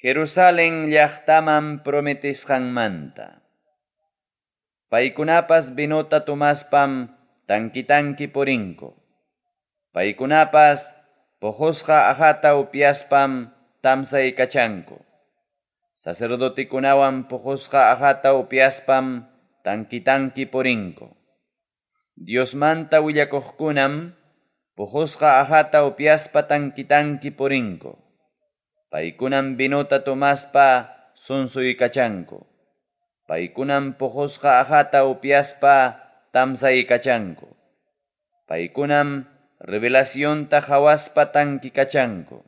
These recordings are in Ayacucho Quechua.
Jerusalen llaqtaman prometesqanmanta. Paykunapas vinota tomaspam tanki-tanki purinku. Paykunapas puqusqa aqata upyaspam tamsaykachanku. Sacerdotekunawan puqusqa aqata upyaspam tanki-tanki purinku. Diosmanta willakuqkunam puqusqa aqata upyaspa tanki-tanki purinku. Paykunam vinota tomaspa sunsuykachanku. Paykunam puqusqa aqata upyaspa tamsaykachanku. Paykunam revelacionta qawaspa tankikachanku.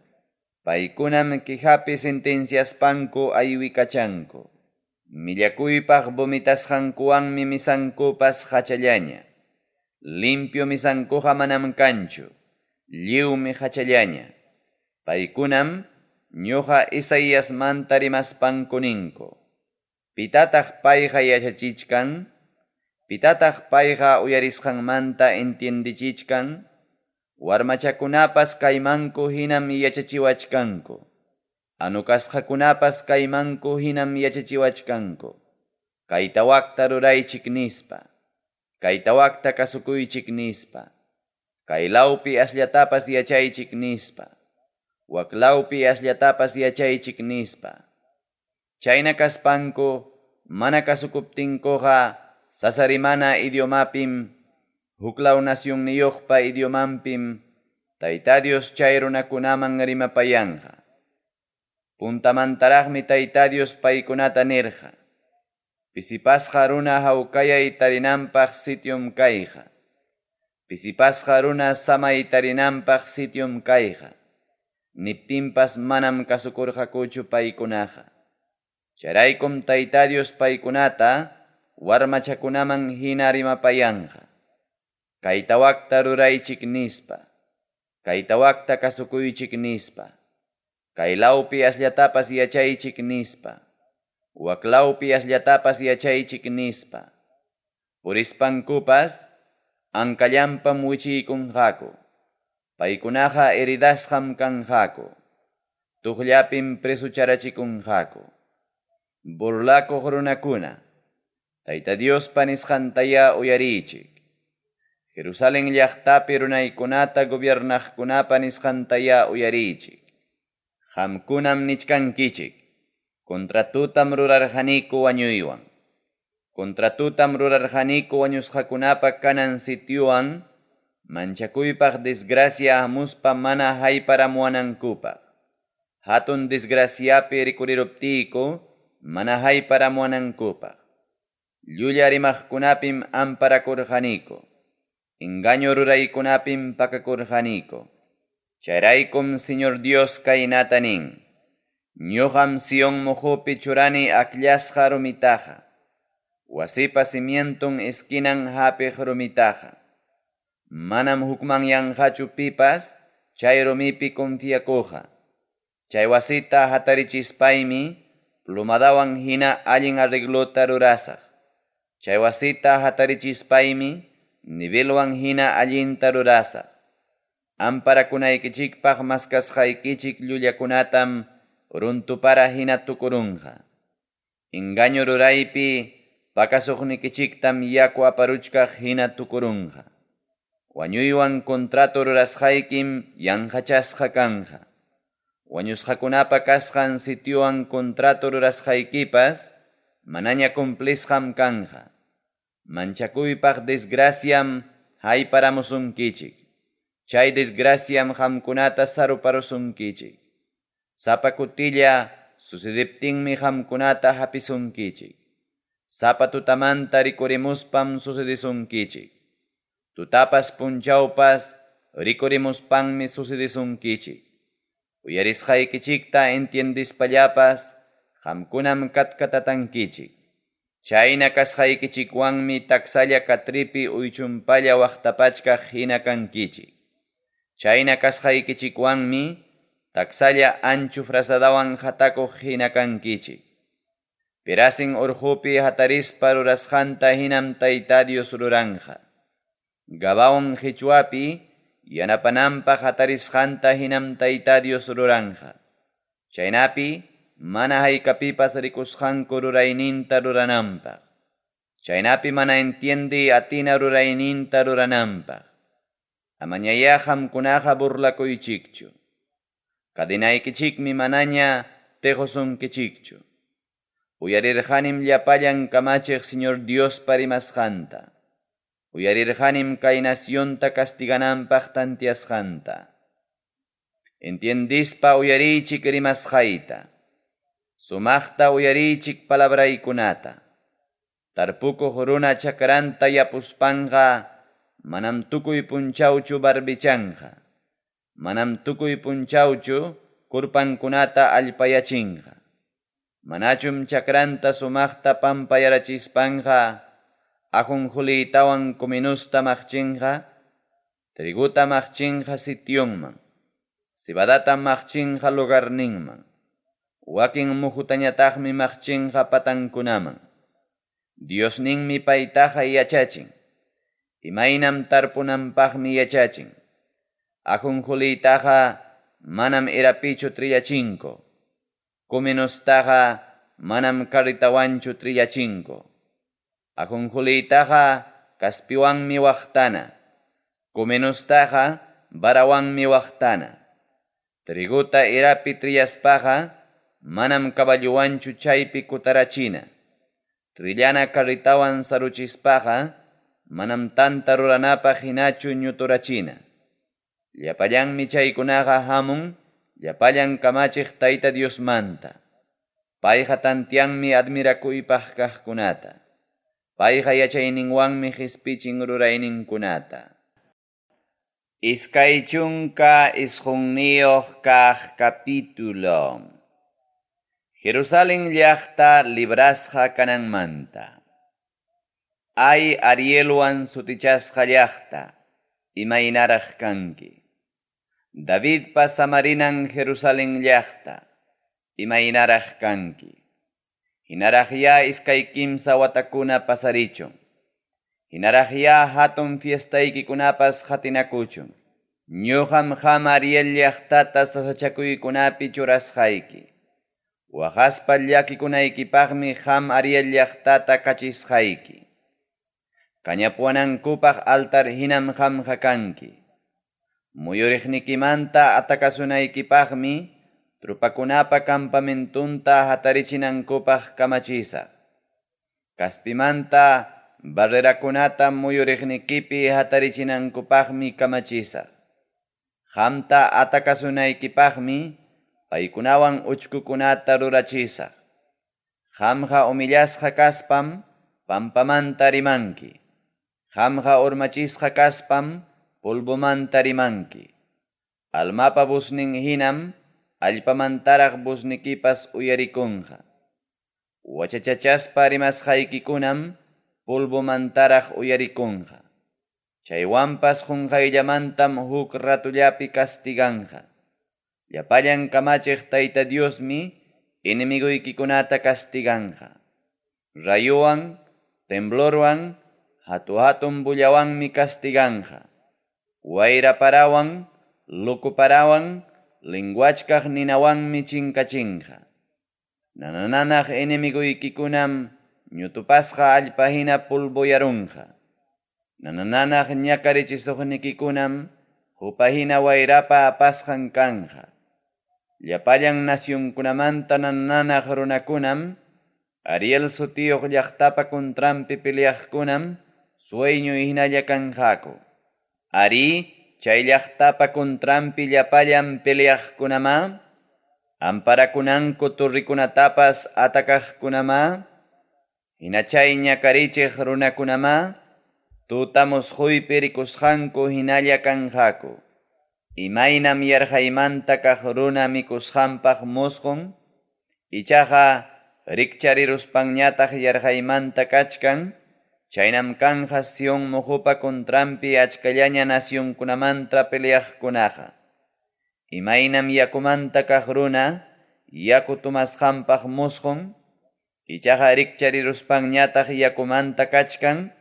Paykunam quejapi sentenciaspanku aywikachanku. Millakuypaq vomitasqankuwanmi misankupas qachallaña. Limpio misankuqa manam kanchu, lliwmi qachallaña. Paykunam ñuqa Isaiasmanta rimaspanku ninku. Pitataq payqa yachachichkan? Pitataq payqa uyarisqanmanta entiendechichkan? Warmachakunapas kaymanku hinam yachachiwachkanku. Anukasqakunapas kaymanku hinam yachachiwachkanku. Kayta wakta ruraychik nispa. Kayta wakta kasukuychik nispa. Kaylawpi asllatapas yachaychik nispa. Waklawpi asllatapas yachaychik nispa. Chayna kaspanku mana kasukuptinkuqa sasarimana idiomapim, huklaw nacionniyuqpa idiomanpim, Tayta Dios chay runakunaman rimapayanqa. Puntamantaraqmi Tayta Dios paykunata nirqa. Pisipasqa runa hawkayay tarinanpaq sitiom kayqa. Pisipasqa runa samay tarinanpaq sitiom kayqa. Niptinpas manam kasukurqakuchu paykunaqa. Chayraykum Tayta Dios paykunata warmachakunaman hina rimapayanqa. Kayta wakta ruraychik nispa. Kayta wakta kasukuychik nispa. Kaylawpi asllatapas yachaychik nispa. Waklawpi asllatapas yachaychik nispa. Purispankupas ankallampam wichiykunqaku. Paykunaqa heridasqam kanqaku. Tuqllapim presucharachikunqaku. Burlakuq runakuna, Tayta Diospa nisqantayá uyariychik. Jerusalen llaqtapi runaykunata gobiernaqkunapa nisqantayá uyariychik. Qamkunam nichkankichik. Contratutam rurarqaniku wañuywan. Contratutam rurarqaniku wañusqakunapa kanan sitiowan, manchakuypaq desgracia hamuspa mana hayparamuwanankupaq. Hatun desgraciapi rikuriruptiyku mana hayparamuwanankupaq. Llulla rimaqkunapim amparakurqaniku. Engaño ruraykunapim pakakurqaniku. Chayraykum Señor Dios kaynata nin. Ñuqam Sion muqupi churani akllasqa rumitaqa. Wasipa cimienton esquinan hapiq rumitaqa. Manam hukmanyanqachu pipas chay rumipi confiakuqa. Chay wasita hatarichispaymi plumadawan hina allin arreglota rurasaq. Chay wasita hatarichispaymi nivelwan hina allinta rurasaq. Amparakunaykichikpaq maskasqaykichik llullakunatam runtupara hina tukurunqa. Engaño ruraypi pakasuqnikichiktam yaku aparuchkaq hina tukurunqa. Wañuywan contrato rurasqaykim yanqachasqa kanqa. Wañusqakunapa kasqan sitiowan contrato rurasqaykipas manaña cumplisqam kanqa. Manchakuypaq desgraciam hayparamusunkichik. Chay desgraciam qamkunata saruparusunkichik. Sapa kutilla sucediptinmi qamkunata hapisunkichik. Sapa tutamanta rikurimuspam sucedisunkichik. Tutapas punchawpas rikurimuspanmi sucedisunkichik. Uyarisqaykichikta entiendispallapas qamkunam katkatatankichik. Chayna kasqaykichikwanmi taksalla katripi uychumpalla waqtapachkaq hina kankichik. Chayna kasqaykichikwanmi taksalla anchu frazadawan hatakuq hina kankichik. Perasin urqupi hatarispa rurasqanta hinam Tayta Dios ruranja. Gabaon qichwapi yanapananpaq hatarisqanta hinam Tayta Dios ruranja. Chaynapi mana haykapipas rikusqanku rurayninta rurananpaq. Chaynapi mana entiendey atina rurayninta rurananpaq. Amañayá qamkunaqa burlakuychikchu. Cadenaykichikmi manaña teqosunkichikchu. Uyarirqanim llapallan kamachiq Señor Diospa rimasqanta. Uyarirqanim kay nacionta castigananpaq tanteasqanta. Entiendispa uyariychik rimasqayta. Sumaqta uyariychik palabraykunata. Tarpukuq runa chakranta yapuspanqa manam tukuy punchawchu barbichanqa. Manam tukuy punchawchu kurpankunata allpayachinqa. Manachum chakranta sumaqta pampayarachispanqa ajonjoliytawan cominusta maqchinqa, triguta maqchinqa sitionman, cebadata maqchinqa lugarninman, wakin muhutañataqmi maqchinqa patankunaman. Diosninmi paytaqa yachachin, imaynam tarpunanpaqmi yachachin. Ajonjoliytaqa manam erapichu trillachinko, cominustaqa manam carretawanchu trillachinko. Ajonjoliytaqa kaspiwanmi waqtana, cominustaqa varawanmi waqtana. Triguta erapi trillaspaqa manam caballowanchu chaypi kutarachina. Trillana carretawan saruchispaqa manam tanta ruranapaq hinachu ñuturachina. Llapallanmi chaykunaqa hamun, llapallan kamachiq Tayta Diosmanta. Payqa tantianmi admirakuypaq kaqkunata. Payqa yachayninwanmi qispichin rurayninkunata. 29 kaq capítulo. Jerusalén llaqta librasqa kananmanta. Ay Arielwan sutichasqa llaqta, imaynaraq kanki. Davidpa samarinan Jerusalén llaqta, imaynaraq kanki. Hinaraqyá iskay kimsa watakuna pasarichun. Hinaraqyá hatun fiestaykikunapas qatinakuchun. Ñuqam qam Ariel llaqtata sasachakuykunapi churasqayki. Waqaspa llakikunaykipaqmi qam Ariel llaqtata kachisqayki. Kañapuwanankupaq altar hinam qamqa kanki. Muyuriqnikimanta atakasunaykipaqmi trupakunapa campamentunta hatarichinankupaq kamachisaq. Kaspimanta barrerakunata muyuriqnikipi hatarichinankupaqmi kamachisaq. Qamta atakasunaykipaqmi paykunawan uchkukunata rurachisaq. Qamqa humillasqa kaspam pampamanta rimanki. Qamqa urmachisqa kaspam polvomanta rimanki. Almapa busnin hinam allpamantaraq busnikipas uyarikunqa. Wachachachaspa rimasqaykikunam polvomantaraq uyarikunqa. Chaywanpas qunqayllamantam huk ratullapi castiganqa. Llapallan kamachiq Tayta Diosmi enemiguykikunata castiganqa. Rayuwan, temblorwan, hatu-hatun bullawanmi castiganqa. Wayra parawan, luku parawan, linguachkaq ninawanmi chinkachinqa. Nanananaq enemiguykikunam ñutupasqa allpa hina polvoyarunqa. Nanananaq ñakarichisuqnikikunam qupa hina wayrapa apasqan kanqa. Llapallan nacionkunamanta nananaq runakunam, Ariel sutiyuq llaqtapa contranpi peleaqkunam, sueño hinalla kanqaku. Ari, chay llaqtapa contranpi llapallan peleaqkunamá, amparakunanku torrikunatapas atakaqkunamá, hina chay ñakarichiq runakunamá, tuta musquypi rikusqanku hinalla kanqaku. Imaynam yarqaymanta kaq runa mikusqanpaq musqun, ichaqa rikchariruspanñataq yarqaymanta kachkan, chaynam kanja Sion muhupa contranpi achkallaña nacionkunamanta peleaqkunaqa. Imaynam yakumanta kaq runa yaku tomasqanpaq musqun, ichaqa rikchariruspanñataq yakumanta kachkan,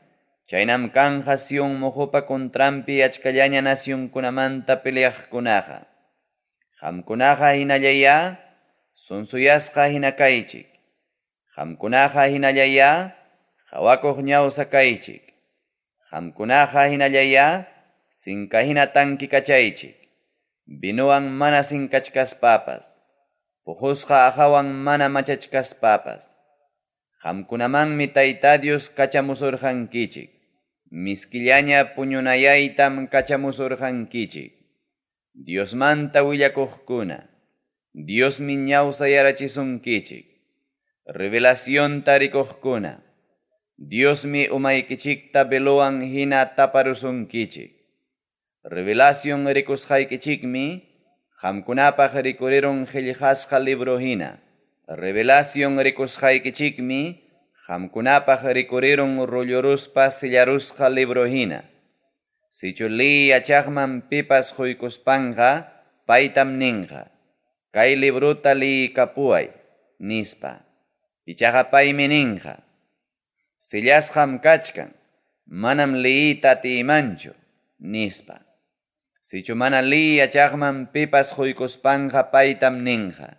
chaynam kanja Sion muhupa contranpi achkallaña nacionkunamanta peleaqkunaqa. Qamkunaqa hinallayá Sonsuyasqa hina kaychik. Qamkunaqa hinallayá qawakuq ñawsa kaychik. Qamkunaqa hinallayá sinka hina tankikachaychik. Vinowan mana sinkachkaspapas, puqusqa aqhawan mana machachkaspapas. Qamkunamanmi Tayta Dios kachamusurqankichik. Miskillaña puñunayaytam kachamusurqankichik. Diosmanta willakuqkuna, Diosmi ñawsayarachisunkichik. Revelacionta rikuqkuna, Diosmi umaykichikta velowan hina taparusunkichik. Revelación rikusqaykichikmi qamkunapaq rikurirun qellqasqa libro hina. Revelación rikusqaykichikmi qamkunapaq rikurirun rolloruspa sellarusqa libro hina. Sichu liy yachaqman pipas quykuspanqa, paytam ninqa: "Kay librota liykapuway", nispa. Ichaqa paymi ninqa: "Sellasqam kachkan, manam liyta atiymanchu", nispa. Sichu mana liy yachaqman pipas quykuspanqa paytam ninqa: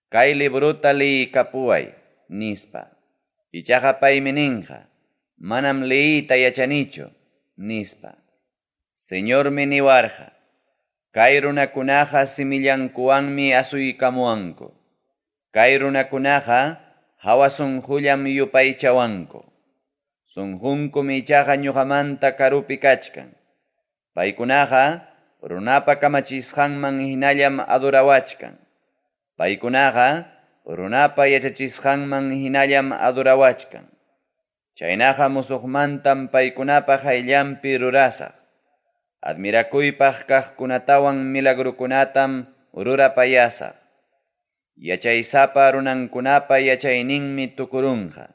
"Kay librota liykapuway", nispa. Ichaqa paymi ninqa: "Manam liyta yachanichu", nispa. Señormi niwarqa: Kay runakunaqa simillankuwanmi asuykamuwanku. Kay runakunaqa hawa sunqullam yupaychawanku. Sunqunkum ichaqa ñuqamanta karupi kachkan. Paykunaqa runapa kamachisqanman hinallam adorawachkan. Paykunaqa runapa yachachisqanman hinallam adorawachkan. Chaynaqa musuqmantam paykunapa qayllanpi rurasaq. Admirakuypaq kaqkunatawan milagrokunatam rurapayasaq. Yachaysapa runankunapa yachayninmi tukurunqa.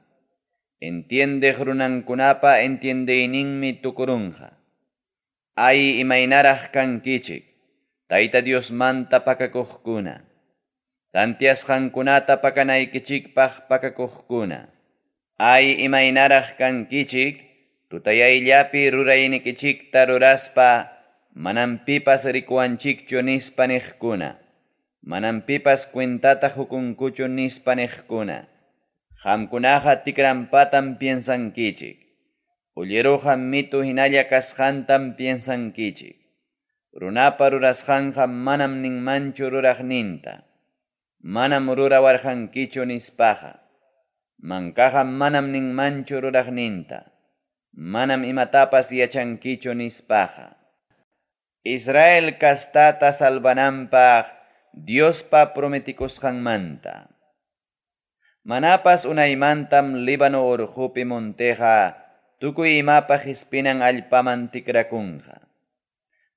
Entiendeq runankunapa entiendeyninmi tukurunqa. Ay, imaynaraq kankichik, Tayta Diosmanta pakakuqkuna. Tantiasqankunata pakanaykichikpaq pakakuqkuna. Ay, imaynaraq kankichik, tutayayllapi ruraynikichikta ruraspa, manam pipas rikuwanchikchu nispa niqkuna. Manam pipas cuentata qukunkuchu nispa niqkuna. Qamkunaqa tikrampatam piensankichik. Ulliruqa mitu hinalla kasqantam piensankichik. Runapa rurasqanqa manam ninmanchu ruraqninta. Manam rurawarqankichu nispaqa. Mankaqa manam ninmanchu ruraqninta. Manam imatapas yachankichu nispaqa. Israel kastata salvananpaq Diospa prometikusqanmanta. Manapas unaymantam Líbano urqupi monteqa tukuy imapa qispinan allpaman tikrakunqa.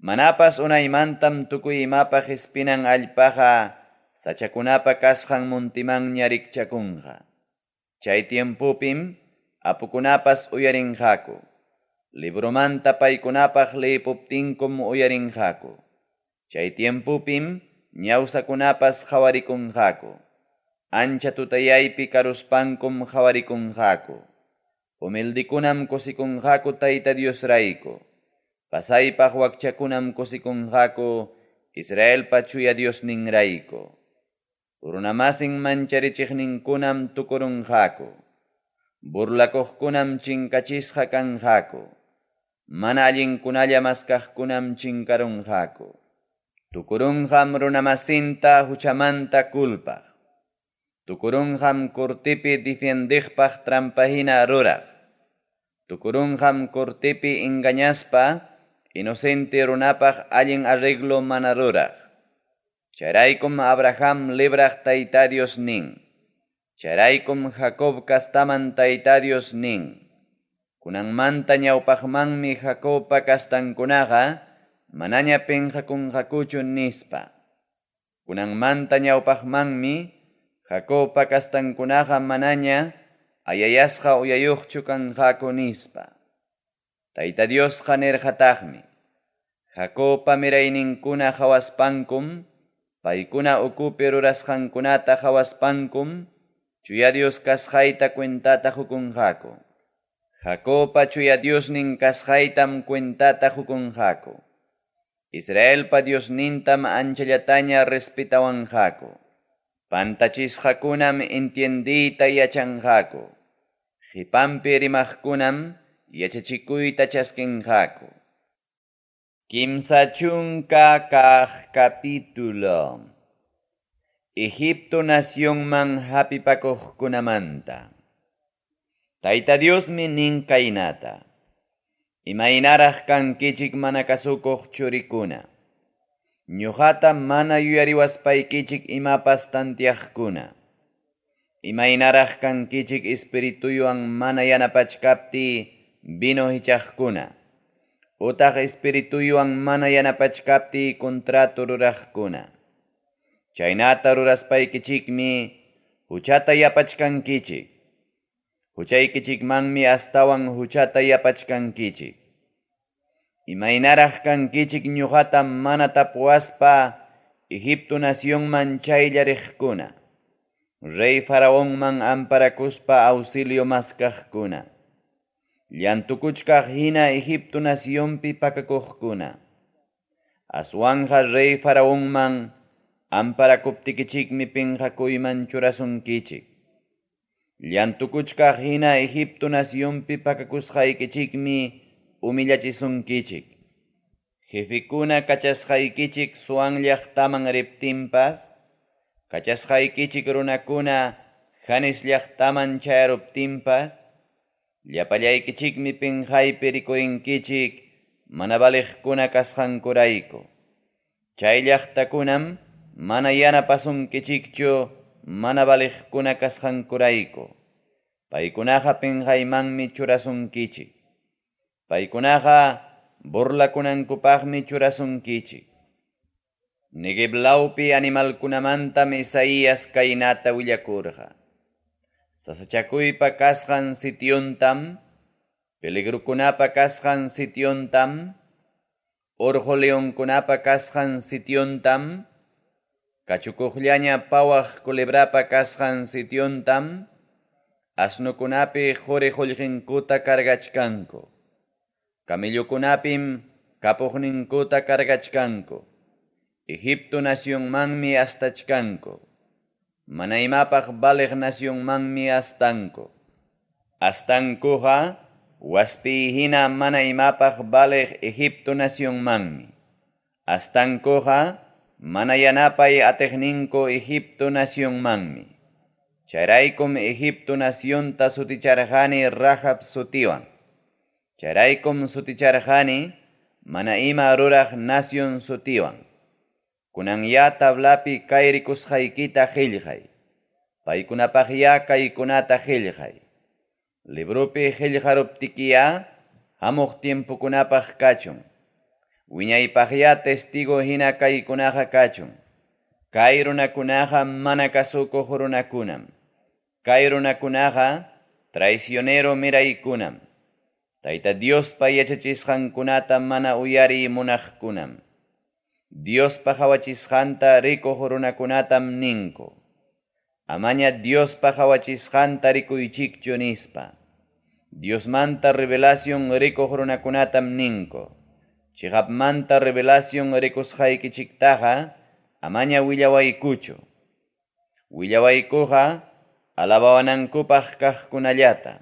Manapas unaymantam tukuy imapa qispinan allpaqa sachakunapa kasqan montimanña rikchakunqa. Chay tiempopim apukunapas uyarinqaku. Libromanta paykunapaq liyipuptinkum uyarinqaku. Chay tiempopim ñawsakunapas qhawarikunqaku. Ancha tutayaypi karuspankum qhawarikunqaku. Humildekunam kusikunqaku Tayta Diosrayku. Pasaypaq wakchakunam kusikunqaku Israelpa chuya Diosninrayku. Runamasin mancharichiqninkunam tukurunqaku. Burlakuqkunam chinkachisqa kanqaku. Mana allinkunalla maskaqkunam chinkarunqaku. Tukurunqam runamasinta huchamanta culpaq. Tukurunqam cortepi defiendeqpaq trampahina ruraq. Tukurunqam cortepi engañaspa inocente runapaq allin arreglo mana ruraq. Chayraykum Abraham libraq Tayta Dios nin. Chayraykum Jacob kastaman Tayta Dios nin. Kunanmanta ñawpaqmanmi Jacobpa kastankunaqa manaña pinqakunqakuchu nispa. Kunanmanta ñawpaqmanmi Jacobpa kastankunaqa manaña ayayasqa uyayuqchu kanqaku nispa. Tayta Diosqa nirqataqmi. Jacobpa mirayninkuna qhawaspankum, paykuna ukupi rurasqankunata qhawaspankum, chuya Dios kasqayta cuentata qukunqaku. Jacobpa chuya Diosnin kasqaytam cuentata qukunqaku. Israelpa Diosnintam anchallataña respetawanqaku. Pantachisqakunam entiendeyta yachanqaku. Qepanpi rimaqkunam yachachikuyta chaskinqaku. 30 kaq capítulo. Egipto nacionman hapipakuqkunamanta. Tayta Diosmi nin kaynata: Imaynaraq kankichik mana kasukuq churikuna, ñuqata mana yuyariwaspaykichik imapas tanteaqkuna. Imaynaraq kankichik espirituywan mana yanapachkaptiy vino hichaqkuna, utaq espirituywan mana yanapachkaptiy contrato ruraqkuna. Chaynata ruraspaykichikmi huchata yapachkankichik. Huchaykichikmanmi astawan huchata yapachkankichik. Imaynaraq kankichik ñuqata mana tapuwaspa Egipto nacionman chaylla riqkuna, rey Faraonman amparakuspa auxilio maskaqkuna, llantukuchkaq hina Egipto nacionpi pakakuqkuna. Aswanqa rey Faraonman amparakuptikichikmi pinqakuyman churasunkichik. Llantukuchkaq hina Egipto nacionpi pakakusqaykichikmi humillachisunkichik. Jefekuna kachasqaykichik Zoan llaqtaman riptinpas, kachasqaykichik runakuna Hanes llaqtaman chayaruptinpas, llapallaykichikmi pinqaypi rikurinkichik mana valiqkuna kasqankurayku. Chay llaqtakunam mana yanapasunkichikchu mana valiqkuna kasqankurayku. Paykunaqa pinqaymanmi churasunkichik. Paykunaqa burlakunankupaqmi churasunkichik. Neguev lawpi animalkunamantam Isaías kaynata willakurqa. Sasachakuypa kasqan sitiontam, peligrukunapa kasqan sitiontam, orqo leonkunapa kasqan sitiontam, kachukuqllaña pawaq culebrapa kasqan sitiontam, asnukunapi qori qullqinkuta cargachkanku. Camellokunapim kapuqninkuta cargachkanku. Egipto nacionmanmi astachkanku. Mana imapaq valiq nacionmanmi astanku. Astankuqa waspi hina mana imapaq valiq Egipto nacionmanmi. Astankuqa mana yanapay atiqninku Egipto nacionmanmi. Chayraykum Egipto nacionta suticharqani Rahab sutiwan. Chayraykum suticharqani mana ima ruraq nacion sutiwan. Kunan ya tablapi kay rikusqaykita qillqay. Paykunapaqya kaykunata qillqay. Libropi qillqaruptikiya hamuq tiempokunapaq kachun. Wiñaypaqya testigo hina kaykunaqa kachun. Kay runakunaqa mana kasukuq runakunam. Kay runakunaqa traicionero miraykunam. Tayta Diospa yachachisqankunata mana uyariy munaqkunam. Diospa qawachisqanta rikuq runakunatam ninku. Amaña Diospa qawachisqanta rikuychikchu nispa. Diosmanta revelación rikuq runakunatam ninku. Chiqapmanta revelación rikusqaykichiktaqa amaña willawaykuchu. Willawaykuqa alabawanankupaq kaqkunallata.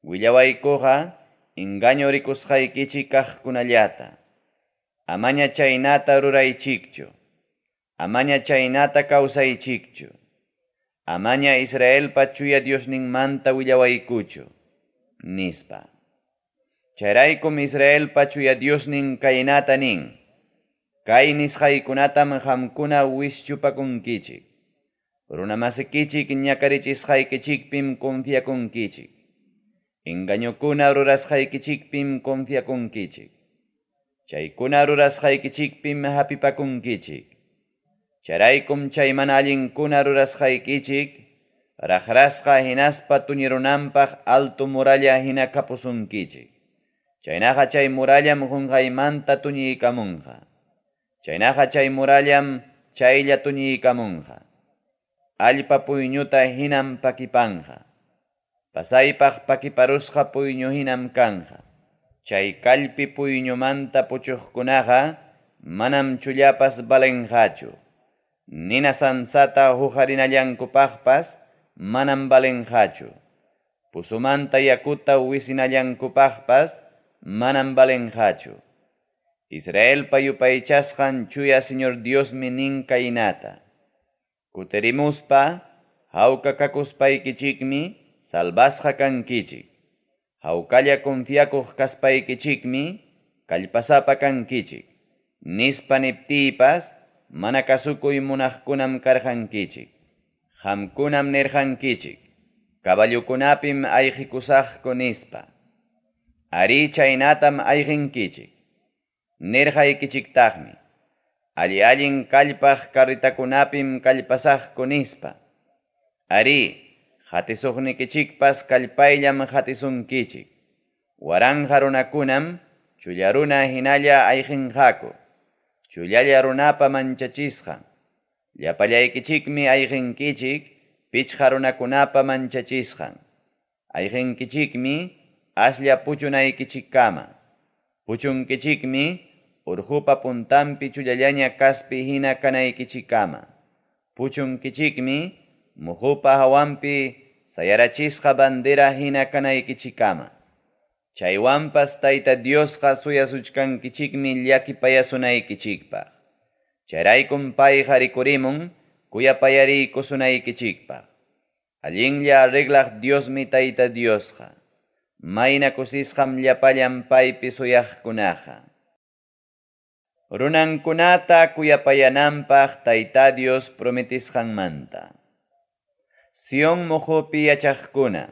Willawaykuqa engaño rikusqaykichik kaqkunallata. Amaña chaynata ruraychikchu. Amaña chaynata kawsaychikchu. Amaña Israelpa chuya Diosninmanta willawaykuchu, nispa. Chayraykum Israelpa chuya Diosnin kaynata nin. Kay nisqaykunatam qamkuna wischupakunkichik. Runamasikichik ñakarichisqaykichikpim confiakunkichik. Engañokuna rurasqaykichikpim confiakunkichik. Chaykuna rurasqaykichikpim hapipakunkichik. Chayraykum chay mana allinkuna rurasqaykichik, raqrasqa hinaspa tuñirunanpaq alto muralla hina kapusunkichik. Chaynaqa chay murallam qunqaymanta tuñiykamunqa. Chaynaqa chay murallam chaylla tuñiykamunqa. Allpa puyñuta hinam pakipanqa. Pasaypaq pakiparusqa puyñu hinam kanja. Chay kallpi puyñumanta puchuqkunaqa manam chullapas valenqachu. Nina sansata huqarinallankupaqpas manam valenqachu. Pozomanta yakuta wisinallankupaqpas manam valenqachu. Israelpa yupaychasqan chuya Señor Diosmi nin kaynata. Kutirimuspa, hawka kakuspaykichikmi salvasqa kankichik. Hawkalla confiakuq kaspaykichikmi kallpasapa kankichik. Nispa niptiypas mana kasukuy munaqkunam karqankichik. Qamkunam nirqankichik. Caballokunapim ayqikusaqku nispa. Ari chaynatam ayqinkichik. Nirqaykichiktaqmi. Alli allin kallpaq carretakunapim kallpasaqku nispa. Ari, hatisuqnikichikpas kallpayllam hatisunkichik. Waranqa runakunam chulla runa hinalla ayqinqaku. Chullalla runapa manchachisqan. Llapallaykichikmi ayqinkichik pichqa runakunapa manchachisqan. Ayqinkichikmi aslla puchunaykichikkama. Puchunkichikmi urqupa puntanpi chullallaña kaspi hina kanaykichikkama. Puchunkichikmi muhupa hawanpi sayarachisqa bandera hina kanaykichikkama. Chaywanpas Tayta Diosqa suyasuchkankichikmi llakipayasunaykichikpaq. Chayraykum payqa rikurimun kuyapayariykusunaykichikpaq. Allinlla arreglaq Diosmi Tayta Diosqa. Mayna kusisqam llapallan paypi suyaqkunaqa. Runankunata kuyapayananpaq Tayta Dios prometisqanmanta. Sion muhupi yachaqkuna,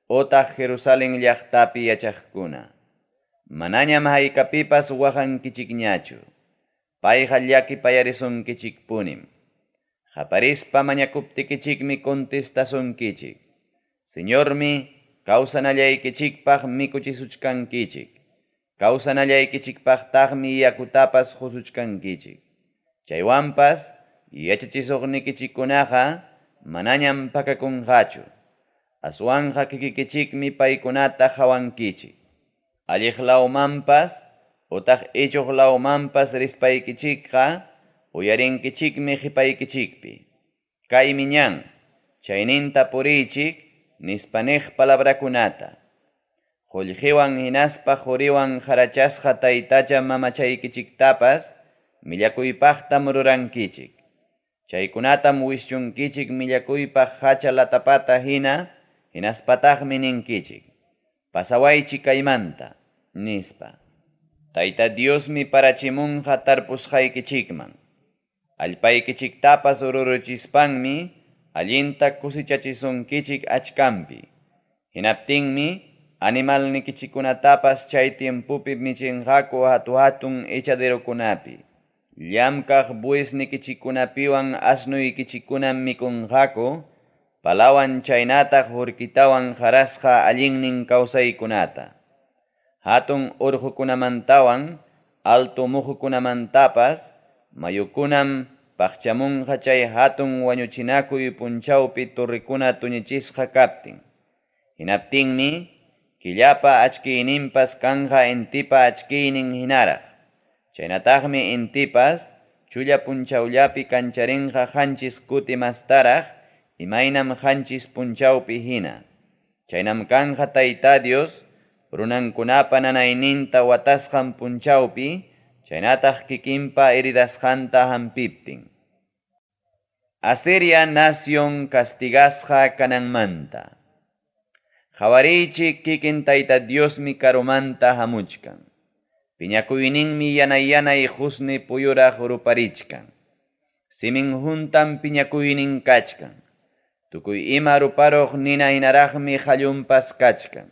otaq Jerusalén llaqtapi yachaqkuna. Manañam haykapipas waqankichikñachu. Payqa llakipayarisunkichikpunim. Qaparispa mañakuptikichikmi contestasunkichik. Señormi kawsanallaykichikpaq mikuchisuchkankichik. Kawsanallaykichikpaqtaqmi yakutapas qusuchkankichik. Chaywanpas yachachisuqnikichikkunaqa manañam pakakunqachu. Aswanqa kikikichikmi paykunata qawankichik. Alliq lawmanpas utaq ichuq lawmanpas rispaykichikqa uyarinkichikmi qhipaykichikpi. Kaymi ñan, chayninta puriychik nispa niq palabrakunata. Qullqiwan hinaspa quriwan qarachasqa taytacha mamachaykichiktapas millakuypaqtam rurankichik. Chaykunatam wischunkichik millakuypaq hacha latapata hina hinaspataqmi ninkichik. Pasawaychik kaymanta, nispa. Tayta Diosmi parachimunqa tarpusqaykichikman. Allpaykichiktapas ururuchispanmi allinta kusichachisunkichik achkampi. Hinaptinmi animalnikichikkunatapas chay tiempopi michinqaku hatu-hatun echaderokunapi. Llamkaq buesnikichikkunapiwan asnuykichikkunam mikunqaku, palawan chaynataq hurkitawan qarasqa allinnin kawsaykunata. Hatun urqukunamantawan, alto muhukunamantapas, mayukunam paqchamunqa chay hatun wañuchinakuy punchawpi torrekuna tuñichisqa kaptin. Hinaptinmi, killapa achkiyninpas kanqa intipa achkiynin hinaraq. Chaynataqmi intipas chulla punchawllapi kancharinqa qanchis kuti mastaraq, imaynam qanchis punchawpi hina. Chaynam kanqa Tayta Dios, runankunapa nanayninta watasqan punchawpi, chaynataq kikinpa heridasqanta hampiptin. Asiria nación castigasqa kananmanta. Qawariychik kikin Tayta Diosmi karumanta hamuchkan. Piñakuyninmi yanay-yanay qusni puyuraq ruparichkan. Simin huntam piñakuynin kachkan. Tukuy ima ruparuq nina hinaraqmi qallunpas kachkan.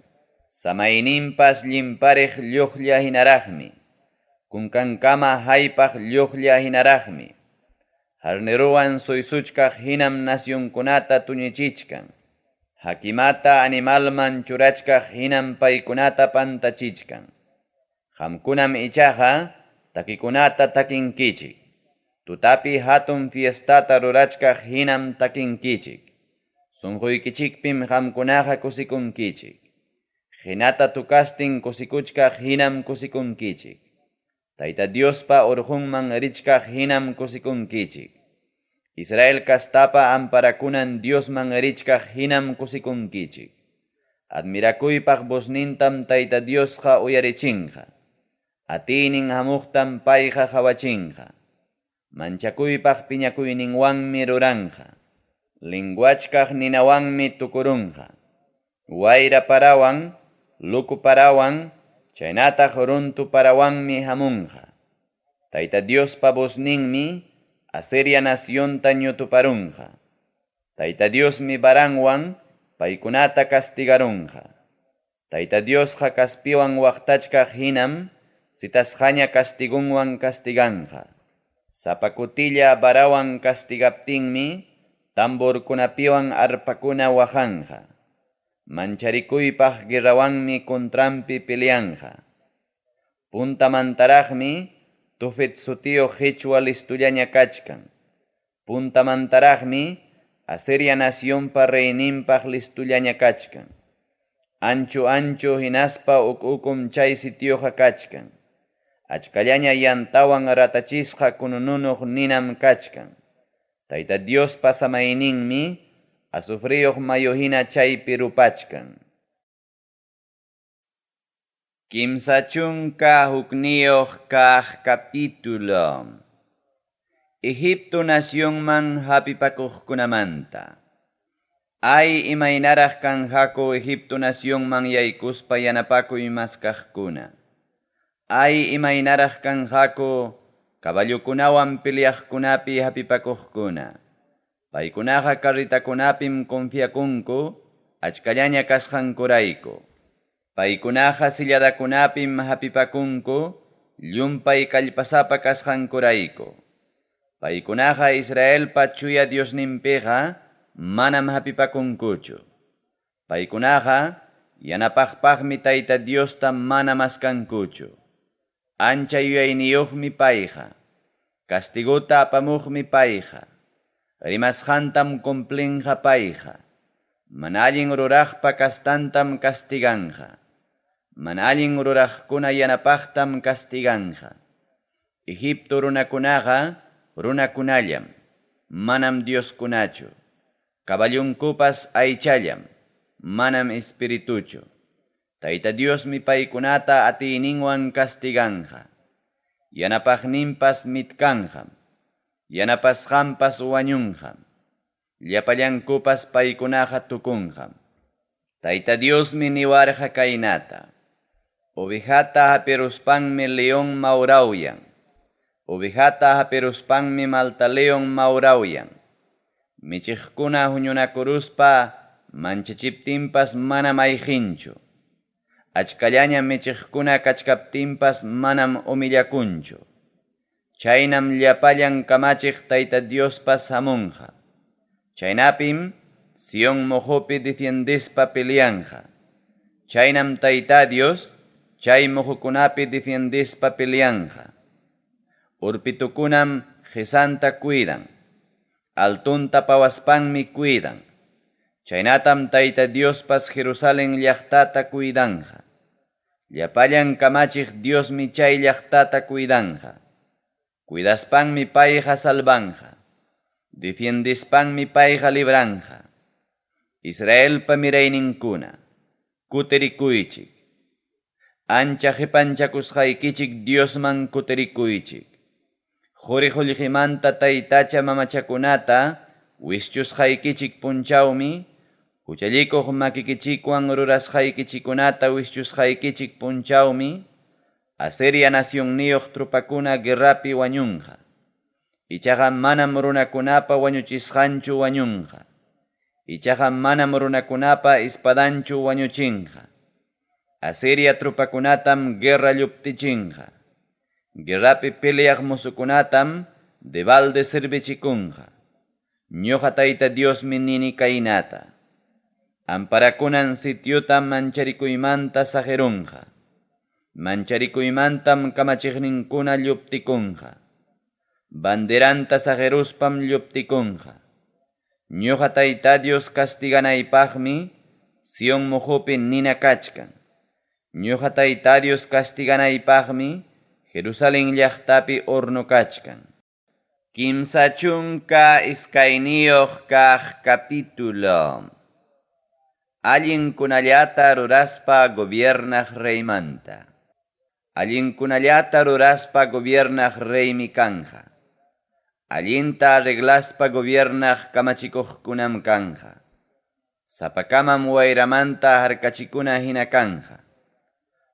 Samayninpas llimpariq lluqlla hinaraqmi. Kunkankama haypaq lluqlla hinaraqmi. Harneruwan suysuchkaq hinam nacionkunata tuñichichkan. Hakimata animalman churachkaq hinam paykunata pantachichkan. Qamkunam ichaqa takikunata takinkichik. Tutapi hatun fiestata rurachkaq hinam takinkichik. Sunquykichikpim qamkunaqa kusikunkichik. Hinata tukastin kusikuchkaq hinam kusikunkichik. Tayta Diospa urqunman richkaq hinam kusikunkichik. Israel castapa amparakunan Diosman richkaq hinam kusikunkichik. Admirakuypaq voznintam Tayta Diosqa uyarichinqa. Atiynin hamuqtam payqa qawachinqa. Manchakuypaq piñakuyninwanmi ruranqa. Linguachkaq ninawanmi tukurunqa. Wayra parawan, luku parawan, chaynataq runtu parawanmi hamunqa. Tayta Diospa vozninmi Asiria nacionta ñutuparunqa. Tayta Diosmi varanwan paykunata castigarunqa. Tayta Diosqa kaspiwan waqtachkaq hinam citasqaña castigunwan castiganqa. Sapa kutilla varawan castigaptinmi tamborkunapiwan arpakuna waqanqa. Mancharikuypaq guerrawanmi contranpi peleanqa. Puntamantaraqmi Tofet sutiyuq qichwa listullaña kachkan. Puntamantaraqmi Asiria nacionpa reyninpaq listullaña kachkan. Ancho ancho hinaspa uk-ukum chay sitioqa kachkan. Achkallaña yantawan ratachisqa kunununuq ninam kachkan. Tayta Diospa samayninmi azufriyuq mayu hina chaypi rupachkan. 31 kaq capítulo. Egipto nacionman hapipakuqkunamanta. Ay imaynaraq kanqaku Egipto nacionman yaykuspa yanapakuy maskaqkuna. Ay imaynaraq kanqaku caballokunawan peleaqkunapi hapipakuqkuna. Paykunaqa carretakunapim confiakunku achkallaña kasqankurayku. Paykunaqa silladakunapim hapipakunku llumpay kallpasapa kasqankurayku. Paykunaqa Israelpa chuya Diosninpiqa manam hapipakunkuchu. Paykunaqa yanapaqpaqmi Tayta Diosta mana maskankuchu. Ancha yuyayniyuqmi payqa. Castigota apamuqmi payqa. Rimasqantam cumplinqa payqa. Mana allin ruraqpa kastantam castiganqa. Mana allin ruraqkuna yanapaqtam castiganqa. Egipto runakunaqa runakunallam, manam Dioskunachu. Caballunkupas aychallam, manam espirituchu. Tayta Diosmi paykunata atiyninwan castiganqa. Yanapaqninpas mitkanqam, yanapasqanpas wañunqam. Llapallankupas paykunaqa tukunqam. Tayta Diosmi niwarqa kaynata. Ovejata hapiruspanmi león mawrawyan. Ovejata hapiruspanmi malta león mawrawyan. Michiqkuna huñunakuruspa manchachiptinpas manam ayqinchu. Achkallaña michiqkuna kachkaptinpas manam humillakunchu. Chaynam llapallan kamachiq Tayta Diospas hamunqa. Chaynapim Sion mojopi defiendispa peleanqa. Chaynam Tayta Dios chay mojokunapi defiendispa peleanqa. Urpitukunam qisanta cuidan. Altunta pawaspanmi cuidan. Chaynatam Tayta Diospas Jerusalén llaqtata cuidanqa. Llapallan kamachiq Diosmi chay llaqtata cuidanqa. Cuidaspanmi payqa salvanqa. Defiendispanmi payqa libranqa. Israelpa mirayninkuna, kutirikuychik. Ancha qipanchakusqaykichik Diosman kutirikuychik. Quri qullqimanta taytacha mamachakunata wischusqaykichik punchawmi, huchallikuq makikichikwan rurasqaykichikunata wischusqaykichik punchawmi, Asiria nacionniyuq tropakuna guerrapi wañunqa. Ichaqa manam runakunapa wañuchisqanchu wañunqa. Ichaqa manam runakunapa espadanchu wañuchinqa. Asiria tropakunatam guerra lluptichinqa. Guerrapi peleaq musukunatam debalde servichikunqa. Ñuqa Tayta Diosmi nini kaynata. Amparakunan sitiotam mancharikuymanta saqirunqa. Mancharikuymantam kamachiqninkuna lluptikunqa. Banderanta saqiruspam lluptikunqa. Ñuqa Tayta Dios castiganaypaqmi Sion mojopi nina kachkan. Ñuqa Tayta Dios castiganaypaqmi Jerusalén llaqtapi horno kachkan. 32 kaq capítulo. Allinkunallata ruraspa gobiernaq reymanta. Allinkunallata ruraspa gobiernaq reymi kanja. Allinta arreglaspa gobiernaq kamachikuqkunam kanja. Sapakamam wayramanta harkachikuna hina kanja.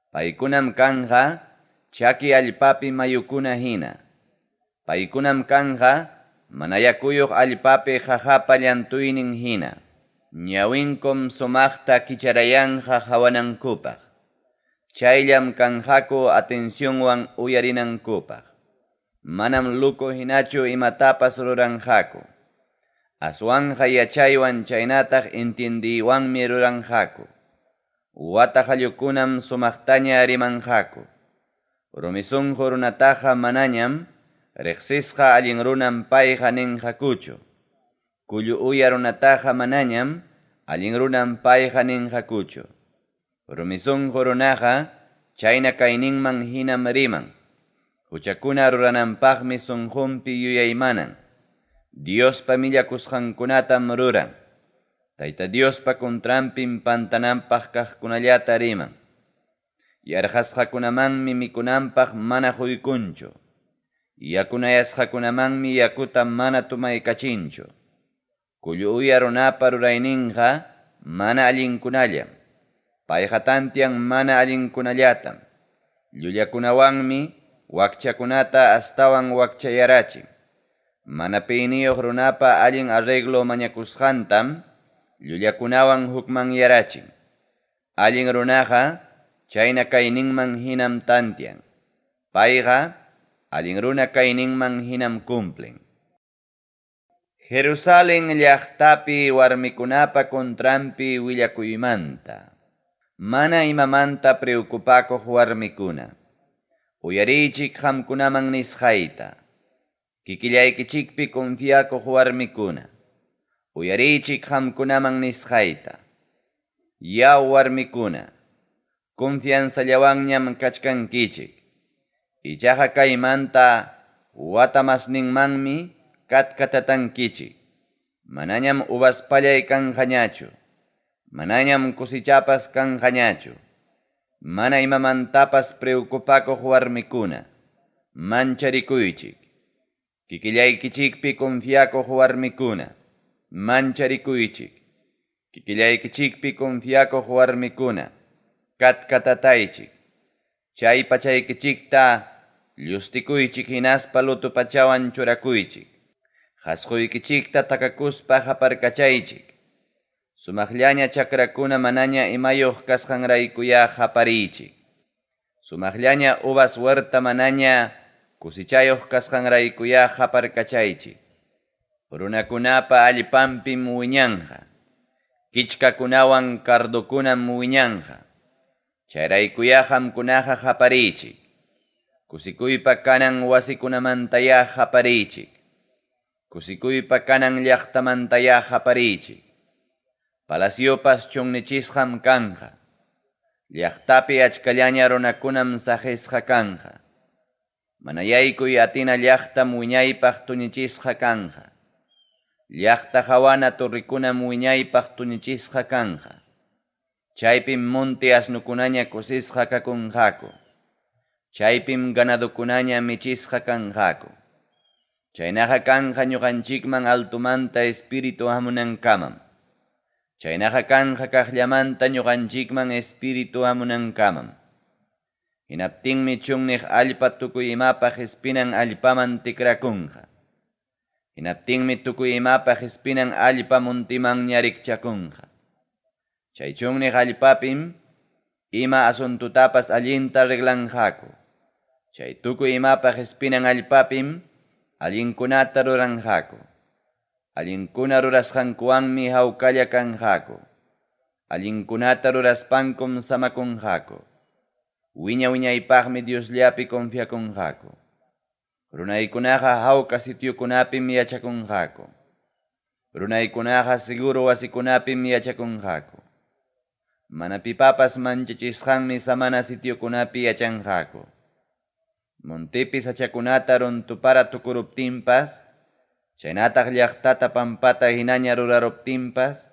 Paykunam kanja chaki allpapi mayukuna hina. Paykunam kanja mana yakuyuq allpapi qaqapa llantuynin hina. Ñawinkum sumaqta kicharayanqa hawanankupaq. Chayllam kanqaku atencionwan uyarinankupaq. Manam luku hinachu imatapas ruranqaku. Aswanqa yachaywan chaynataq entiendiywanmi ruranqaku. Wata qallukunam sumaqtaña rimanqaku. Rumi sunqu runataqa manañam riqsisqa allin runam payqa ninqakuchu. Kullu uya runataqa manañam allin runam payqa ninqakuchu. Rumi sunqu runaqa chayna kayninman hinam riman. Huchakuna rurananpaqmi sunqunpi yuyaymanan. Diospa millakusqankunatam ruran. Tayta Diospa contranpim pantananpaq kaqkunallata riman. Yarqasqakunamanmi mikunanpaq mana quykunchu. Yakunayasqakunamanmi yakuta mana tumaykachinchu. Kullu uya runapa rurayninqa mana allinkunallam. Payqa tantian mana allinkunallatam. Llullakunawanmi wakchakunata astawan wakchayarachin. Mana piyniyuq runapa allin arreglo mañakusqantam llullakunawan hukmanyarachin. Allin runaqa chayna kayninman hinam tantian. Payqa allin runa kayninman hinam cumplen. Jerusalén llaqtapi warmikunapa contranpi willakuymanta. Mana imamanta preocupakuq warmikuna. Uyariychik qamkunaman nisqayta. Kikillaykichikpi confiakuq warmikuna. Uyariychik qamkunaman nisqayta. Yaw warmikuna, confianzallawanñam kachkankichik. Ichaqa kaymanta wata masninmanmi katkatatankichik. Manañam uvas pallay kanqañachu. Manañam cosichapas kanqañachu. Mana imamantapas preocupakuq warmikuna. Mancharikuychik. Kikillaykichikpi confiakuq warmikuna. Mancharikuychik. Kikillaykichikpi confiakuq warmikuna. Katkatataychik. Chay pachaykichikta llustikuychik hinaspa luto pachawan churakuychik. Qasquykichikta takakuspa haparkachaychik. Sumaqllaña chakrakuna manaña imayuq kasqanraykuya hapariychik. Sumaqllaña uvas huerta manaña kusichayuq kasqanraykuya haparkachaychik. Runakunapa allpanpim wiñanqa. Kichkakunawan cardokunam wiñanqa. Chayraykuya qamkunaqa hapariychik. Kusikuypa kanan wasikunamantaya hapariychik. Kusikuypa kanan llaqtamantaya hapariychik. Palaciopas chunnichisqam kanja. Llaqtapi achkallaña runakunam saqisqa kanja. Mana yaykuy atina llaqtam wiñaypaq tuñichisqa kanja. Llaqta hawana torrikunam wiñaypaq tuñichisqa kanja. Chaypim monte asnukunaña kusisqa kakunqaku. Chaypim ganadukunaña michisqa kanqaku. Chaynaqa kanja ñuqanchikman altumanta espíritu hamunankamam. Chaynaqa kanja kaqllamanta ñuqanchikman espíritu hamunankamam. Hinaptinmi chunniq allpa tukuy imapaq espinan allpaman tikrakunqa. Hinaptinmi tukuy imapaq espinan allpa muntiman ñarikchakunqa. Chay chunniq allpapim ima asuntutapas allinta arreglanqaku. Chay tukuy imapaq espinan allpapim allinkunata ruranqaku. Allinkuna rurasqankuwanmi hawkalla kanqaku. Allinkunata ruraspankum samakunqaku. Wiña wiñaypaqmi Diosllapi confiakunqaku. Runaykunaqa hawka sitiokunapim yachakunqaku. Runaykunaqa seguro wasikunapim yachakunqaku. Mana pipapas manchachisqanmi samana sitiokunapi yachanqaku. Montepi sachakunata runtupara tukuruptinpas, Chaynataq llaqtata pampata hinaña ruraruptinpas,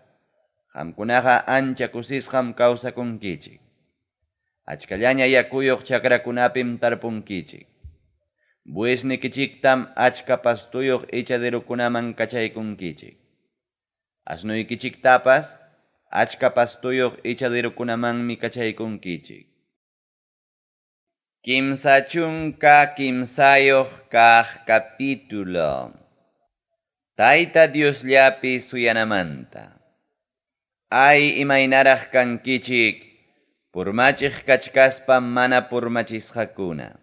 qamkunaqa ancha kusisqam kawsakunkichik. Achkallaña yakuyuq chakrakunapim tarpunkichik. Buesnikichiktam achka pastuyuq echaderokunaman kachaykunkichik. Asnuykichiktapas achka pastuyuq echaderokunamanmi kachaykunkichik. 33 kaq capítulo. Tayta Diosllapi suyanamanta. Ay imaynaraq kankichik, purmachiq kachkaspa mana purmachisqakuna.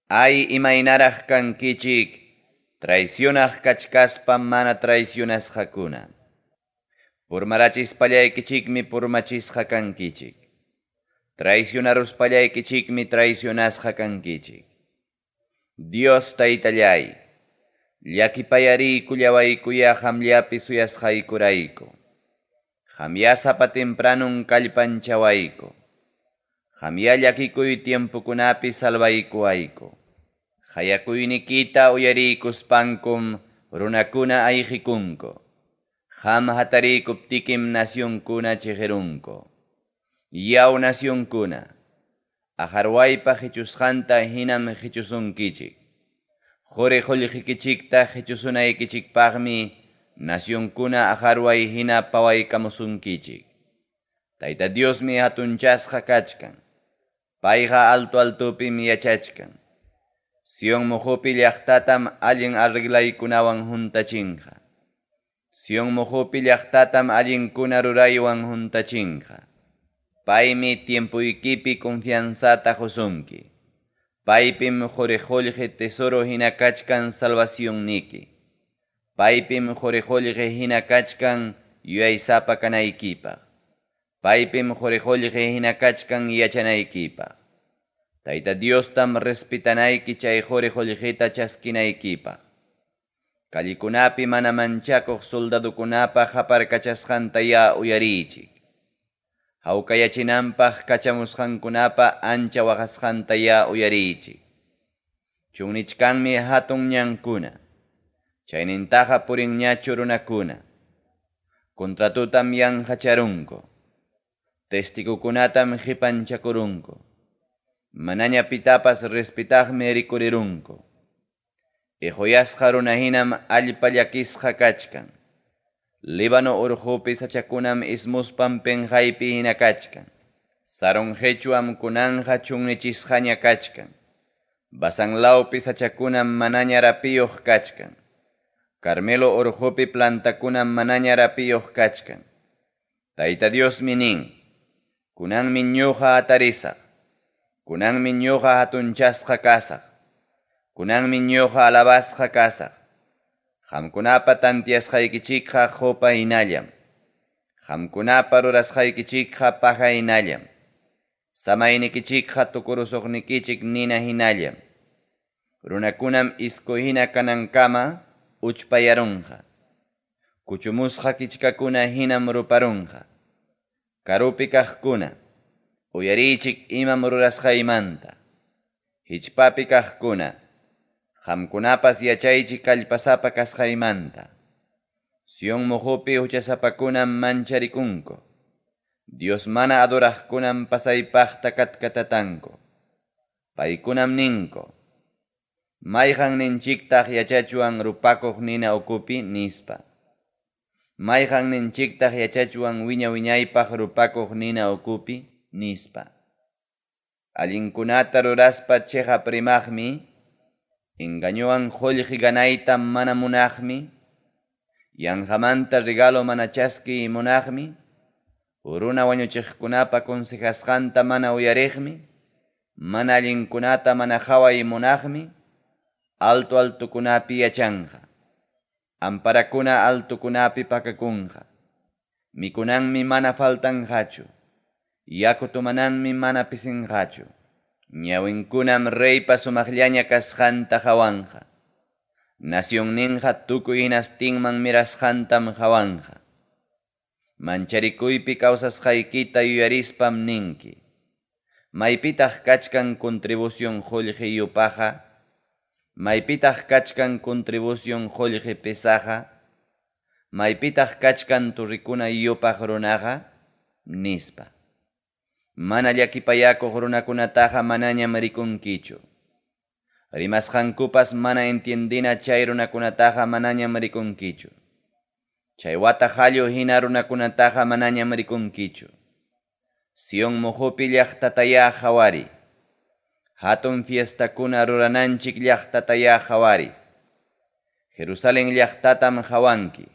Ay imaynaraq kankichik, traicionaq kachkaspa mana traicionasqakuna. Purmarachispallaykichikmi purmachisqa kankichik. Traicionaruspallaykichikmi traicionasqa kankichik. Dios Taytallay, llakipayariykullawaykuyá qamllapi suyasqaykurayku. Qamyá sapa tempranun kallpanchawayku. Qamyá llakikuy tiempokunapi salvaykuwayku. Qayakuynikita uyariykuspankum runakuna ayqikunku. Qam hatariykuptikim nacionkuna chiqirunku. Yaw nacionkuna, aqarwaypa qichusqanta hinam qichusunkichik. Quri qullqikichikta qichusunaykichikpaqmi nacionkuna aqarway hina pawaykamusunkichik. Tayta Diosmi hatunchasqa kachkan. Payqa alto altopim yachachkan. Sion muqupi llaqtatam allin arreglaykunawan huntachinqa. Sion muqupi llaqtatam allinkuna ruraywan huntachinqa. Paymi tiempuykipi confianzata qusunki. Paypim quri-qullqi tesoro hina kachkan salvacionniki. Paypim quri-qullqi hina kachkan yuyaysapa kanaykipaq. Paypim quri-qullqi hina kachkan yachanaykipaq. Tayta Diostam respetanayki chay quri-qullqita chaskinaykipaq. Callekunapi mana manchakuq soldadokunapa qaparkachasqantayá uyariychik. Hawkayachinanpaq kachamusqankunapa ancha waqasqantayá uyariychik. Chunnichkanmi hatun ñankuna. Chaynintaqa purinñachu runakuna. Contratutam yanqacharunku. Testigukunatam qipanchakurunku. Manaña pitapas respetaqmi rikurirunku. Iquyasqa runa hinam allpa llakisqa kachkan. Líbano urqupi sachakunam ismuspan penqaypi hina kachkan. Sarón qechwam kunanqa chunnichisqaña kachkan. Basán lawpi sachakunam manaña rapiyuq kachkan. Carmelo urqupi plantakunam manaña rapiyuq kachkan. Tayta Diosmi nin, kunanmi ñuqa hatarisaq. Kunanmi ñuqa hatunchasqa kasaq. Kunanmi ñuqa alabasqa kasaq. Qamkunapa tantiasqaykichikqa qupa hinallam. Qamkunapa rurasqaykichikqa paja hinallam. Samaynikichikqa tukurusuqnikichik nina hinallam. Runakunam isku hina kanankama uchpayarunqa. Kuchumusqa kichkakuna hinam ruparunqa. Karupi kaqkuna, uyariychik imam rurasqaymanta. Hichpapi kaqkuna, qamkunapas yachaychik kallpasapa kasqaymanta. Sion muqupi huchasapakunam mancharikunku. Dios mana adoraqkunam pasaypaqta katkatatanku. Paykunam ninku, mayqanninchiktaq yachachwan rupakuq nina ukupi nispa. Mayqanninchiktaq yachachwan wiña-wiñaypaq rupakuq nina ukupi nispa. Allinkunata ruraspa chiqap rimaqmi, engañowan qullqi ganayta mana munaqmi, yanqamanta regalo mana chaskiy munaqmi, runa wañuchiqkunapa consejasqanta mana uyariqmi, mana allinkunata mana qaway munaqmi, alto altokunapi yachanqa. Amparakuna altokunapi pakakunqa. Mikunanmi mana faltanqachu. Yaku tomananmi mana pisinqachu. Ñawinkunam reypa sumaqllaña kasqanta qawanqa. Nacionninqa tukuy hinastinman mirasqantam qawanqa. Mancharikuypi kawsasqaykita yuyarispam ninki. Maypitaq kachkan contribución qullqi yupaqa? Maypitaq kachkan contribucion qollqe pesaqa? Maypitaq kachkan torrekuna yupaq runaqa? Nispa. Mana llakipayakuq runakunataqa manañam rikunkichu. Rimasqankupas mana entiendena chay runakunataqa manañam rikunkichu. Chay wata qallu hina runakunataqa manañam rikunkichu. Sion moqopi llaqtatayá qhawariy. Hatun fiestakuna rurananchik llaqtatayá qhawariy. Jerusalén llaqtatam qhawanki.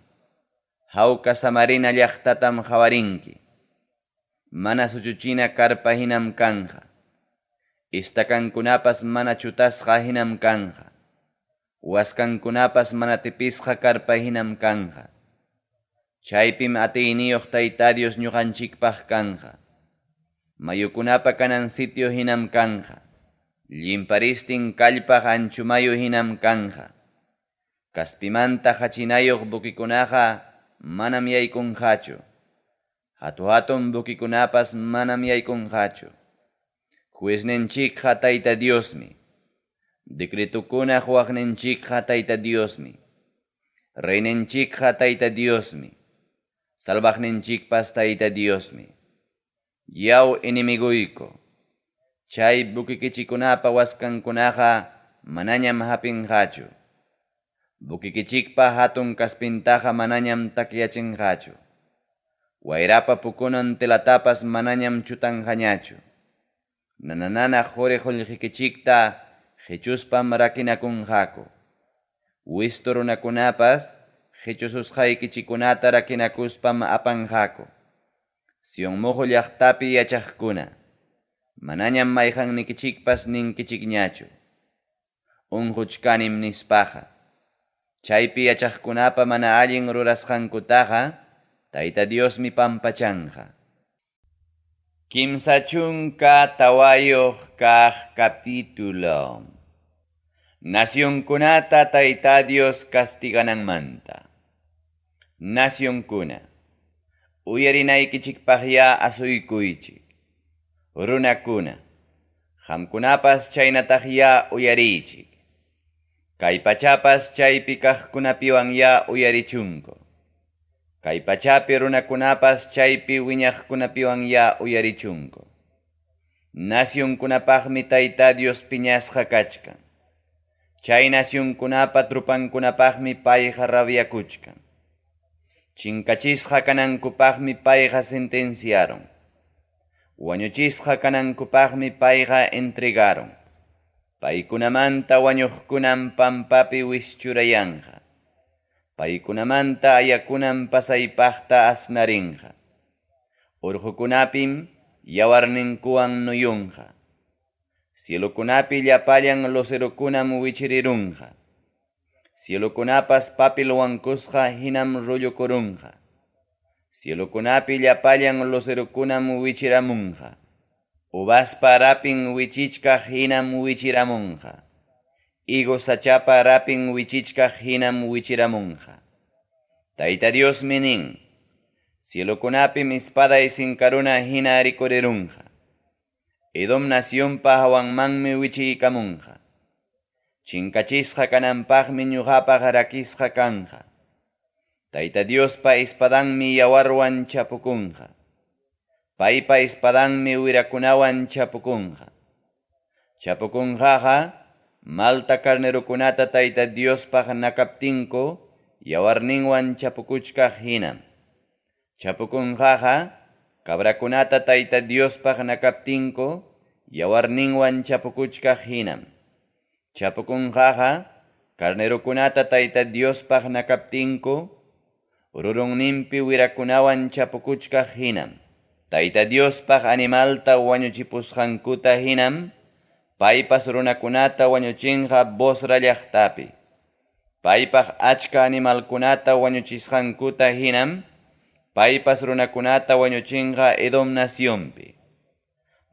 Hawka samarina llaqtatam qhawarinki. Mana suchuchina karpa hinam kanqa. Estakankunapas mana chutasqa hinam kanqa. Waskankunapas mana tipisqa karpa hinam kanqa. Chaypim atiyniyuq Tayta Dios ñuqanchikpaq kanqa. Mayukunapa kanan sitio hinam kanqa. Llimparistin kallpaq anchumayu hinam kanqa. Kaspimanta hachinayuq buquikunaqa manam yaykunqachu. Hatu-hatun buquikunapas manam yaykunqachu. Juezninchikqa Tayta Diosmi. Decretukuna quwaqninchikqa Tayta Diosmi. Reyninchikqa Tayta Diosmi. Salvaqninchikpas Tayta Diosmi. Yaw enemiguyku. Chay buquikichikunapa waskankunaqa manañam hapinqachu. Buquikichikpa hatun kaspintaqa manañam takyachinqachu. Wayrapa pukunan telatapas manañam chutanqañachu. Nananana quri qullqikichikta qichuspam rakinakunqaku. Wistu runakunapas qichususqaykichikunata rakinakuspam apanqaku. Sion moqo llaqtapi yachaqkuna. Manañam mayqannikichikpas ninkichikñachu. Unquchkanim nispaqa. Chaypi yachaqkunapa mana allin rurasqankutaqa Tayta Diosmi pampachanqa. 34 kaq capítulo. Nacionkunata Tayta Dios castigananmanta. Nacionkuna. Uyarinaykichikpaqyá asuykuychik. Runakuna. Qamkunapas chaynataqyá uyariychik. Kay pachapas chaypi kaqkunapiwanyá uyarichunku. Kay pachapi runakunapas chaypi wiñaqkunapiwanyá uyarichunku. Nacionkunapaqmi Tayta Dios piñasqa kachkan. Chay nacionkunapa trupankunapaqmi payqa rabiakuchkan. Chinkachisqa kanankupaqmi payqa sentenciaron. Wañuchisqa kanankupaqmi payqa entregaron. Paykunamanta wañuqkunam pampapi wischurayanqa. Paykunamanta ayakunam pasaypaqta asnarinqa. Urqukunapim yawarninkuwan nuyunqa. Cielokunapi llapallan lucerokunam wichirirunqa. Cielokunapas papel wankusqa hinam rullukurunqa. Cielokunapi llapallan lucerokunam wichiramunqa. Uvaspa rapin wichichkaq hinam wichiramunqa. Higo sachapa rapin wichichkaq hinam wichiramunqa. Tayta Diosmi nin, cielokunapim espaday sinkaruna hina rikurirunqa. Edom nacionpa hawanmanmi wichiykamunqa. Chinkachisqa kananpaqmi ñuqapaq rakisqa kanqa. Tayta Diospa espadanmi yawarwan chapukunqa. Paypa espadanmi wirakunawan chapukunqa. Chapukunqaqa malta carnerokunata Tayta Diospaq nakaptinku yawarninwan chapukuchkaq hinam. Chapukunqaqa cabrakunata Tayta Diospaq nakaptinku yawarninwan chapukuchkaq hinam. Chapukunqaqa carnerokunata Tayta Diospaq nakaptinku rurunninpi wirakunawan chapukuchkaq hinam. Tayta Diospaq animalta wañuchipusqankuta hinam paypas runakunata wañuchinqa Bosra llaqtapi. Paypaq achka animalkunata wañuchisqankuta hinam paypas runakunata wañuchinqa Edom nacionpi.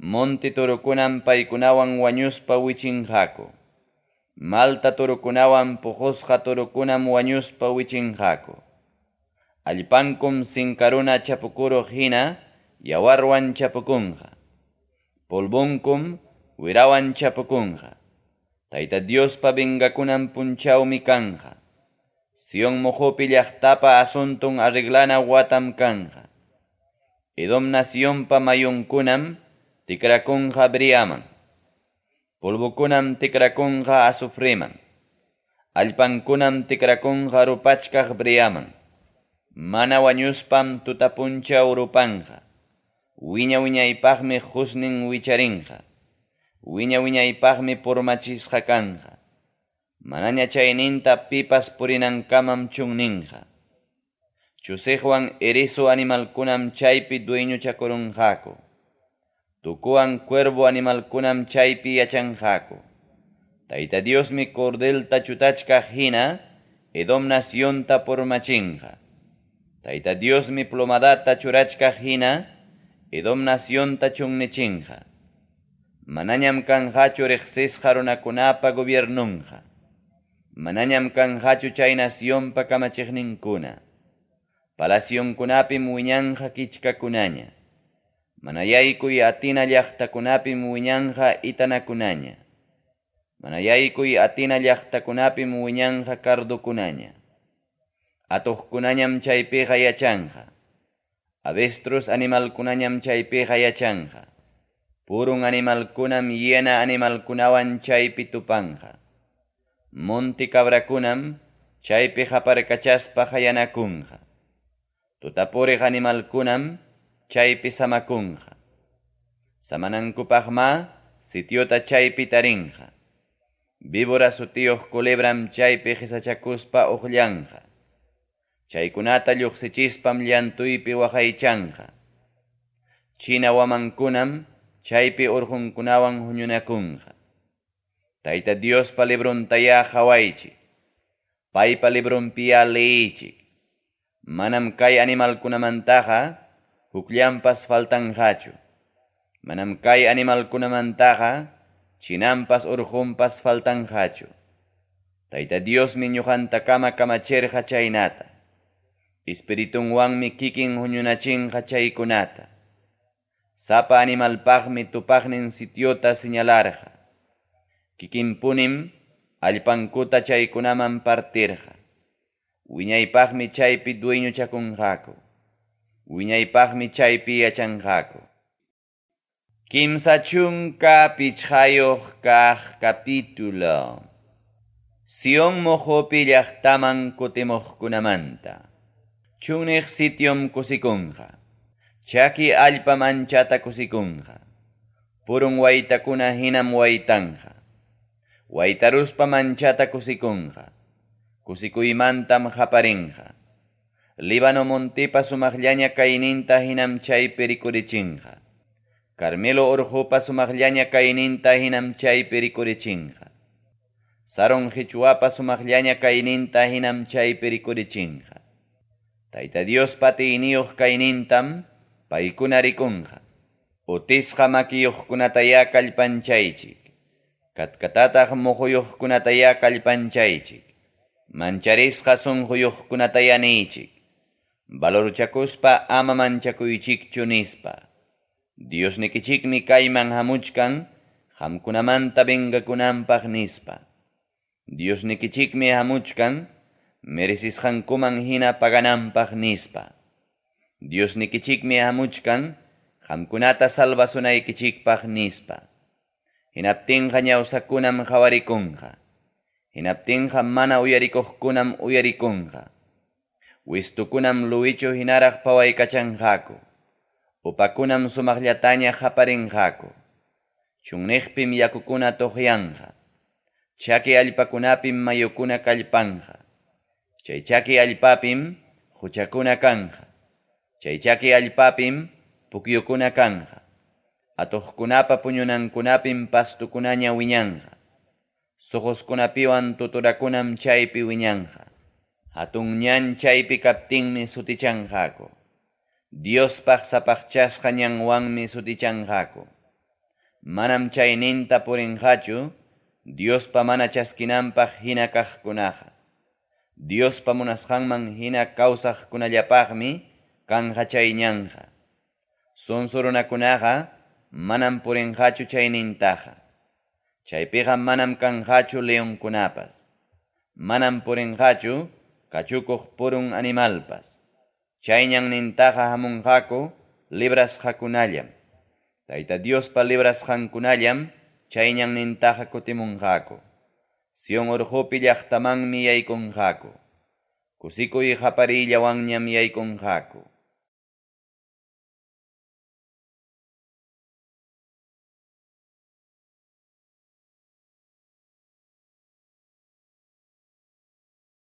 Monte torokunam paykunawan wañuspa wichinqaku. Malta torokunawan puqusqa torokunam wañuspa wichinqaku. Allpankum sinkaruna chapukuruq hina yawarwan chapukunqa. Polvonkum wirawan chapukunqa. Tayta Diospa vengakunan punchawmi kanqa. Sion moqopi llaqtapa asunton arreglana watam kanqa. Edom nacionpa mayunkunam tikrakunqa briaman. Polvokunam tikrakunqa azufreman. Allpankunam tikrakunqa rupachkaq briaman. Mana wañuspam tutapunchaw rupanqa. Wiña wiñaypaqmi husnin wicharinqa. Wiña wiñaypaqmi purmachisqa kanqa. Manaña chayninta pipas purinankamam chunninqa. Chusiqwan erizo animalkunam chaypi dueñochakurunqaku. Tukuwan cuervo animalkunam chaypi yachanqaku. Tayta Diosmi cordelta chutachkaq hina Edom nacionta purmachinqa. Tayta Diosmi plomadata churachkaq hina Edom nacionta chunnichinqa. Manañam kanqachu riqsisqa runakunapa gobiernunqa. Manañam kanqachu chay nacionpa kamachiqninkuna. Palacionkunapim wiñanqa kichkakunaña. Mana yaykuy atina llaqtakunapim wiñanqa itanakunaña. Mana yaykuy atina llaqtakunapim wiñanqa cardokunaña. Atuqkunañam chaypiqa yachanqa. Avestruz animalkunañam chaypiqa yachanqa. Purun animalkunam hiena animalkunawan chaypi tupanqa. Monti cabrakunam chaypi qaparkachaspa hayanakunqa. Tutapuriq animalkunam chaypi samakunqa. Samanankupaqma sitiota chaypi tarinqa. Víbora sutiyuq culebram chaypi qisachakuspa uqllanqa. Chaykunata lluqsichispam llantuypi waqaychanqa. China wamankunam chaypi urqunkunawan huñunakunqa. Tayta Diospa librontayá qawaychik. Paypa libronpiyá leyiychik. Manam kay animalkunamantaqa hukllampas faltanqachu. Manam kay animalkunamantaqa chinampas urqunpas faltanqachu. Tayta Diosmi ñuqantakama kamachirqa chaynata. Espiritunwanmi kikin huñunachinqa chaykunata. Sapa animalpaqmi tupaqnin sitiota señalarqa. Kikinpunim allpankuta chaykunaman partirqa. Wiñaypaqmi chaypi dueñochakunqaku. Wiñaypaqmi chaypi yachanqaku. 35 kaq capítulo. Sion moqopi llaqtaman kutimuqkunamanta. Chunniq sitiom kusikunqa. Chaki allpam anchata kusikunqa. Purun waytakuna hinam waytanqa. Waytaruspa manchata kusikunqa. Kusikuymantam qaparinqa. Líbano montipa sumaqllaña kayninta hinam chaypi rikurichinqa. Carmelo urqupa sumaqllaña kayninta hinam chaypi rikurichinqa. Saron qichwapa sumaqllaña kayninta hinam chaypi rikurichinqa. Tayta Diospa atiyniyuq kaynintam paykuna rikunqa. Utisqa makiyuqkunatayá kallpanchaychik. Katkatataq muquyuqkunatayá kallpanchaychik. Mancharisqa sunquyuqkunatayá niychik. Valorchakuspa ama manchakuychikchu nispa. Diosnikichikmi kayman hamuchkan qamkunamanta vengakunanpaq nispa. Diosnikichikmi hamuchkan merecisqankuman hina pagananpaq nispa. Diosnikichikmi hamuchkan qamkunata salvasunaykichikpaq nispa. Hinaptinqa ñawsakunam qhawarikunqa. Hinaptinqa mana uyarikuqkunam uyarikunqa. Wistukunam luwichu hinaraq pawaykachanqaku. Upakunam sumaqllataña qaparinqaku. Chunniqpim yakukuna tuqyanqa. Chaki allpakunapim mayukuna kallpanqa. Chay chaki allpapim huchakuna kanqa. Chay chaki allpapim pukyukuna kanqa. Atuqkunapa puñunankunapim pastukunaña wiñanqa. Suquskunapiwan tuturakunam chaypi wiñanqa. Hatun ñan chaypi kaptinmi sutichanqaku. Diospaq sapaqchasqa ñanwanmi sutichanqaku. Manam chayninta purinqachu Diospa mana chaskinanpaq hina kaqkunaqa. Diospa munasqanman hina kawsaqkunallapaqmi kanqa chay ñanqa. Sonso runakunaqa manam purinqachu chaynintaqa. Chaypiqa manam kanqachu leonkunapas. Manam purinqachu kachukuq purun animalpas. Chay ñannintaqa hamunqaku librasqakunallam. Tayta Diospa librasqankunallam chay ñannintaqa kutimunqaku. Sion Orqopi llaqtamanmi yaykunqaku. Kusikuy qapariyllawanñam yaykunqaku.